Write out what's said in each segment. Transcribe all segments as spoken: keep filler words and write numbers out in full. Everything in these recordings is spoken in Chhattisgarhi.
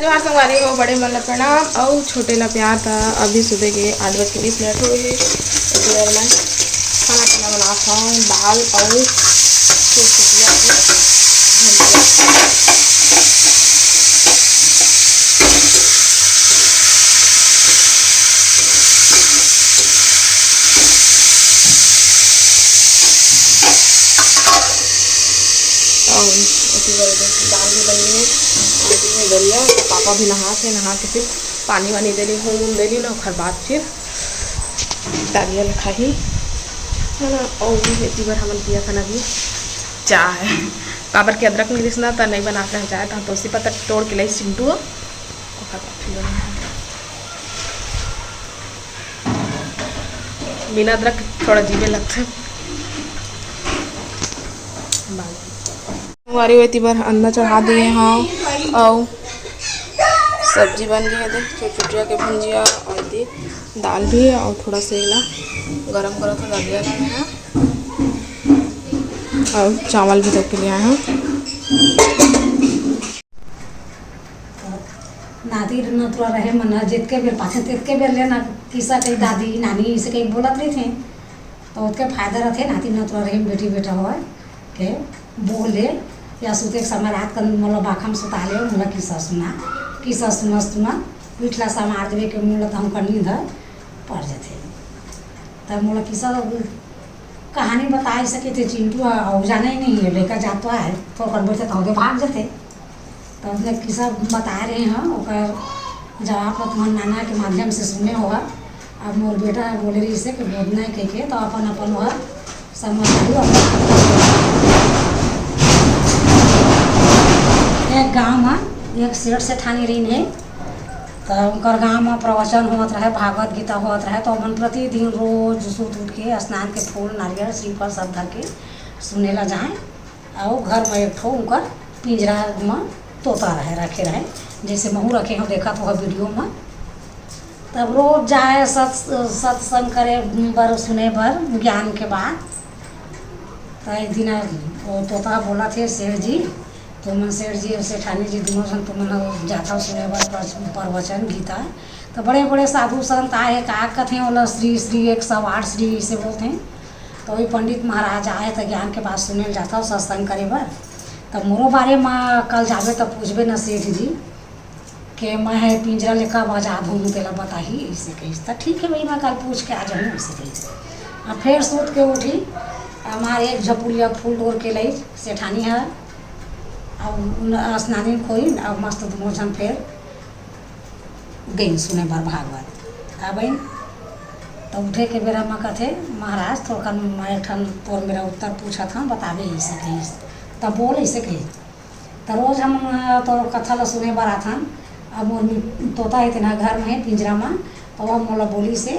जोहार संगवारी हो, बड़े मन ला प्रणाम अउ छोटे ला प्यार। त अभी सुबह के आठ बज के बीस मिनट हो गए हे। तो मैं खाना पीना बनात हूँ, दाल अउ चुटपुटिया के भुजिया। अउ ओती बर दाल भी बन गई है। आंटी ने दलिया, पापा भी नहात हे, नहा के फिर पानी वानी देली, हूँ दे ली ना, ओखर बाद फिर दलिया ल खाही, है ना। अउ एती बर हमन पिया खाना भी चाय, काबर के अदरक मिलिस ना, त नहीं बना के चाय, त तुलसी पत्ता तोड़ के लाई चिंटू ह, ओखर बाद फिर बनाहूँ। बिना अदरक थोड़ा जीवे लगथे। संगवारी हो, एती बर अंडा चढ़ा दिए हव अउ सब्जी बन गई है, देख, चुटचुटिया के भुंजिया अउ एती दाल भी है अउ थोड़ा सा एला गरम करत हव, दलिया ला मैं ह अउ चावल भी धो के ले आए हव। नाती नतुरा रहे मन ह, जेतके बेर पाथे, तेतके बेर ले ना किस्सा कही, दादी, नानी, इसे कही बोलत रहिथे, तो ओतके फायदा रथे। नाती नतुरा रहे, बेटी बेटा होय के बोले, या सुते के समय रात कन मोला बाखा म सुता ले, मोला किस्सा सुना, किस्सा सुनत सुनत पीठ ला समार देवे के मोला तहूँ कर नींद ह पड़ जथे। तब मोला किस्सा कहानी बताए सके थे चिंटू ह, अउ जाने ही नहीं है, लइका जात तो आए, थोकन बैठे तो भाग जथे। तो उसने किस्सा बताए रहे हैं, ओकर जवाब ला तुमन नाना के माध्यम से सुने होगा। अब मोर बेटा ह बोले रहिसे कि बोलना है कह के, तो अपन अपन वह समझदारी अपन एक गांव में एक सेठ सेठानी रहिन है, तो उनकर गांव में प्रवचन होत रहे, भागवत गीता होत रहे, तो अपन प्रतिदिन रोज सुत उठ के स्नान के फूल, नारियल, श्रीफल सब धर के सुने ला जाए। अउ घर में एक ठो उनकर पिंजरा में तोता रहे, रखे रहे, जैसे महू रखे हो, देखा तो वीडियो में। तब रोज जाए सत-, सत्संग करे बर, सुने बर ज्ञान के बात। तो एक दिन वो तोता बोलथे, "सेठ जी, तुमन सेठ जी और सेठानी जी दोनों जन तुमन जाथव सुने बर प्रवच-, प्रवचन गीता।" तो बड़े बड़े साधु संत आए, का कथे ओला, श्री, श्री एक सौ आठ श्री इसे बोलथे। तो वही पंडित महाराज आए तो ज्ञान के बात सुने ल जाथव सत्संग करे बर। तब मोरो बारे में कल जाबे तो पूछबे न सेठ जी के मैं ह पिंजरा ले कब आजाद होहूँ, तेला बताही, इसे कहिस। त ठीक है भाई, मैं कल पूछ के आ जाहूँ, इसे कहिस। आ फेर सूत के उठी, हमार एक झपुलिया फूल डोर के लई सेठानी ह, अब स्नानी खोई, अब मस्त दोनों झन फेर गइन सुने बर भागवत। अब त उठे के बेरा म कथे, "महाराज, थोरकन मैं एक ठन तोर मेरा उत्तर पूछत हँव, बताबे," इसे कहिस। "त बोल," इसे कहिस। त रोज हम, अ, तोर कथा ल सुने बर आथन। अब मोर मि-, तोता हे तेन ह घर में हे, पिंजरा में, त वो मोला बोलिस हे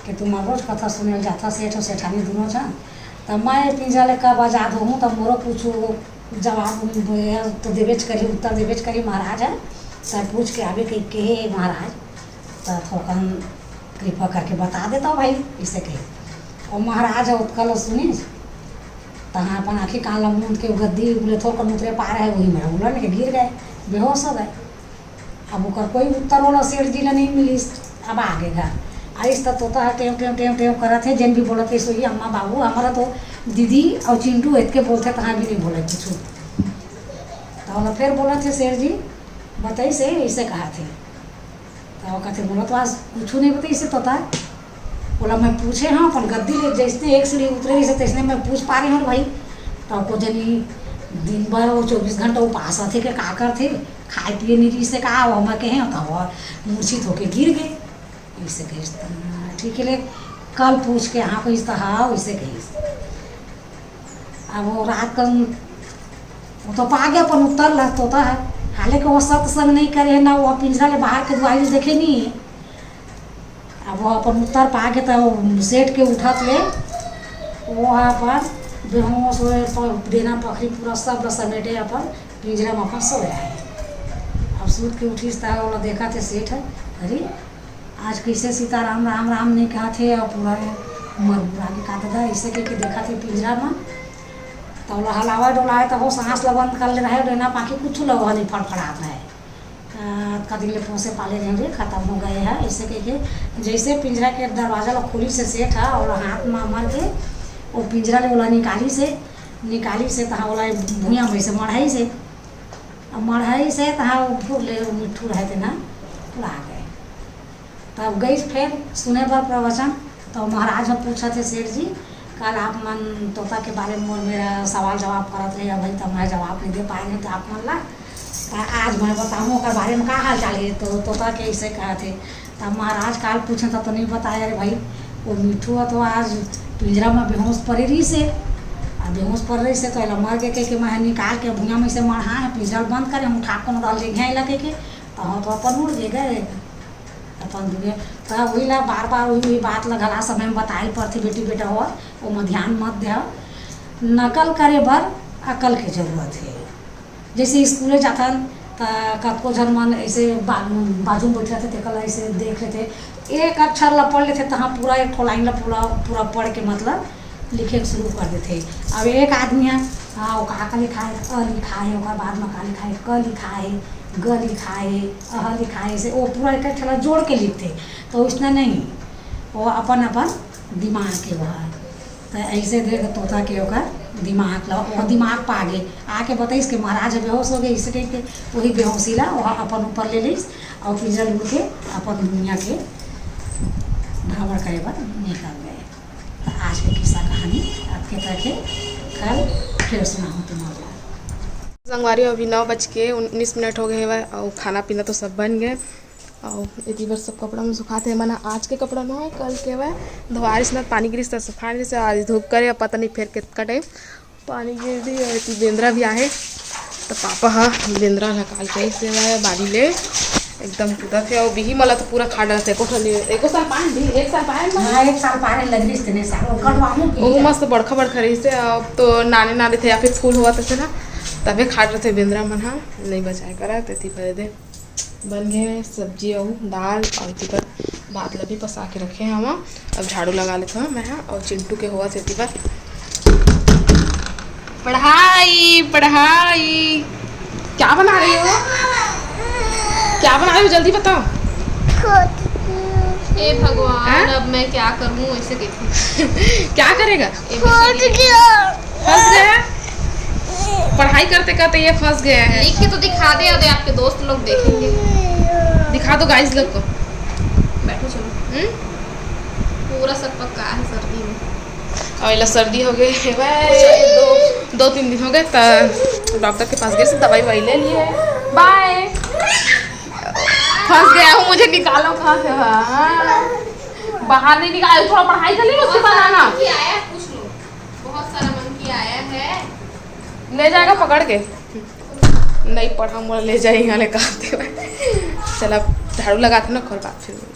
कि तुमन रोज कथा सुने ल जाथा सेठ अउ सेठानी दुनों झन। त मैं पिंजरा ले कब आजाद होहूँ, त मोरो कुछ जवाब तो देबेच करही, उत्तर देबेच करही महाराज ह। त पूछ के आबे कहि के हे महाराज, त थोकन कृपा करके बता देता भाई, इसे कही। अउ महाराज ह ओतका ल सुनिस, तहाँ अपन आँखी कान ल मूंद के गद्दी ले थोरकन उतरे पार हे, वही में उलट के गिर गए, बेहोश हो गए। अब ओकर कोई उत्तर ओला सेठ जी ल नहीं मिलिस। अब आगे घर आइस त तोता ह टेंव, टेंव, टेंव, टेंव करत हे, जेन भी बोलत हे सोही, "अम्मा, बाबू, हमारा तो दीदी अउ चिंटू एतके बोलथे, तहाँ भी नहीं बोले कुछ।" त ओला फेर बोलत हे सेठ जी, बताइस हे, इसे कहत हे। त वो कहथे, "मोला तो आज कुछू नहीं बताइस हे तोता।" बोला, "मैं पूछे हँव अपन गद्दी ले, जैसने एक सीढ़ी उतरे रहिस हे, तैसने मैं पूछ पारे हँव भाई।" त को जनी दिन भर वो चौबीस घंटा उपास रथे के का करथे, खाए पिए नहीं रहिस हे का, वो मैं कहे हँव, त वो मूर्छित होके गिर गए। इसे कहिस त, "ठीक हे ले, कल पूछ के हाँ कहिस त हाँ," इसे कहिस। अब वो रात कन वो तो पा गया अपन उत्तर ला तोता ह। हालांकि वो सत्संग नहीं करे हे, ना वो पिंजरा ले बाहर के दुआरी देखे नहीं हे। अब वो अपन उत्तर पा के तो सेठ के उठत ले वो ह अपन बेहोश होए, प-, डेना पखरी पूरा सब ला समेटे अपन पिंजरा में अपन सोए रहे। अब सूत के उठिस त ओला देखत हे सेठ ह, "अरे, आज कइसे सीताराम राम राम नहीं कहत हे अउ पूरा मर मुरा के का ददा," इसे कहिके देखत हे पिंजरा म। त ओला हलावय डोलावय त वो सांस ल बंद कर ले रहे, डेना पाखी कुछु ल वो नहीं फड़फड़ात रहे। त अतका दिन ले पोसे पाले रहे रे, खत्म हो गए है, ऐसे कह के जैसे पिंजरा के दरवाजा ला खोलिस हे सेठ ह, ओला हाथ में मर के वो पिंजरा ले ओला निकालिस हे, निकालिस हे तहाँ ओला भुइयां में से मढ़ाइस हे। अब मढ़ाइस हे तहाँ वो फूल ले मिट्ठू रहे थे ना, उड़ा गए। तब गई फिर सुने बर प्रवचन, तो महाराज ह पूछत हे, "सेठ जी, कल आप मन तोता के बारे में मोर मेरा सवाल जवाब करत रहे, अभी तो मैं जवाब नहीं दे पाए, नहीं तो आप मन ला, तो आज मैं बताऊँ ओकर बारे में का हाल चाल है, तो तोता के इसे कहत हे।" तब महाराज काल पूछे तो, तो नहीं बताया रे भाई, वो मिट्ठू ह तो आज पिंजरा में बेहोश पड़े रहिस हे, आ बेहोश पड़ रहिस हे तो एला मर के कह के मैं निकाल के भुइयां में से मढ़ा है, पिंजरा बंद करे, हम उठा के कोनो डाल ले गए ला कह के, तो हम तो अपन उड़ के गए। अपन दुनिया, त वही ला बार बार वही, वही बात ला घला समय में बताए ल पड़थे, "बेटी बेटा हो, ओमा ध्यान मत दे, नकल करे बर अकल के जरूरत हे।" जैसे स्कूले जाथन, त कतको झन मन ऐसे बा-, बाजू में बैठे रहथे, तेकर ला ऐसे देख लेथे, एक अक्षर ला पढ़ लेथे, तहाँ पूरा एक ठो लाइन ला पूरा, पूरा पढ़ के मतलब लिखे के शुरू कर देथे। अब एक आदमी है, हाँ, वो का का लिखा है, अ लिखा है, ओकर बाद में का लिखा है, क लिखा है, ग लिखा है, अह लिखा है, से वो पूरा एक ठेला जोड़ के लिखथे। तो उसने नहीं, वो अपन अपन दिमाग के वह, तो ऐसे देख तोता के ओकर दिमाग ला, वो दिमाग पा गे, आके बताइस कि महाराज बेहोश हो गए, इसे कह के वही बेहोशी ला वो अपन ऊपर ले लिस और फिर जल उड़ के अपन दुनिया के भ्रमण करे बर निकल गए। आज के किस्सा कहानी आपके तक है, कल फिर सुनाऊँ तुम्हारा। संगवारी, अभी नौ बज के उन्नीस मिनट हो गए हवय अउ खाना पीना तो सब बन गए। अउ एती बर सब कपड़ा मन सुखात हे, मन आज के कपड़ा नोहय, कल के हवय। धोवारिस न, पानी गिरिस त सुखा गिरिस, आज धूप करे, अब पता नहीं फेर कतका टाइम पानी गिर दी। अउ एती बेंदरा भी आहे, त पापा ह बेंदरा ला काल के से बाड़ी ले एकदम कूदत हे। अउ बिही मला तो पूरा खा डालत हे। एको ठन, एको साल पाए भी, एक साल पाए ना? हाँ, एक साल पाए लग रही थी, नहीं साल, वो कटवाने की ओहू है। मस्त बड़खा बड़खा रहिस हे, अब तो नाने नाने थे या फिर फूल होवत थे ना, तबे खा डालत हे बेंदरा मन ह, नहीं बचाए करा, तेती भरे दे। बन गए सब्जी अउ दाल अउ एती बर भात ल भी पसा के रखे हव। अब झाड़ू लगा लेत हव मैं ह, अउ चिंटू के होवत हे एती बर पढ़ाई, पढ़ाई। क्या बना रही हो? क्या बना रही हो? जल्दी बताओ। खुद की। हे भगवान, हाँ? अब मैं क्या करूँ? ऐसे कहती। क्या करेगा? A B C D। फंस गया। पढ़ाई करते करते ये फंस गया है। लिख के तो दिखा दे, अरे आपके दोस्त लोग देखेंगे। दिखा दो गाइस लोग को। बैठो चलो। हम्म? पूरा सब पक्का है सर्दी में। अउ एला सर्दी हो गए हे भाई, दो, दो तीन दिन हो गए, त डॉक्टर के पास गए, से दवाई ववाई ले लिए। बाय। फंस गया हूँ, मुझे निकालो कहाँ से? हाँ। बाहर नहीं निकाल, थोड़ा पढ़ाई कर ली, उसके बाद आना। बहुत सारा मंकी आया है, पूछ लो। बहुत सारा मंकी आया है। ले जाएगा पकड़ के। नहीं पढ़ा, मोला ले जाए यहाँ ले कहते हुए। चल, अब झाड़ू लगाते ना, ओकर बाद फिर मिलते।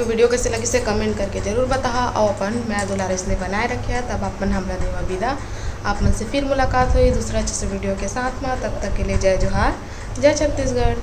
तो video कैसे लगिस हे comment करके जरूर बताहा, अउ अपन मया दुलार अइसने बनाए रखिहा। तब आप मन हमला देवा बिदा। आप मन से फिर मुलाकात होही दूसरा अच्छे से video के साथ में। तब तक के लिए जय जोहार, जय छत्तीसगढ़।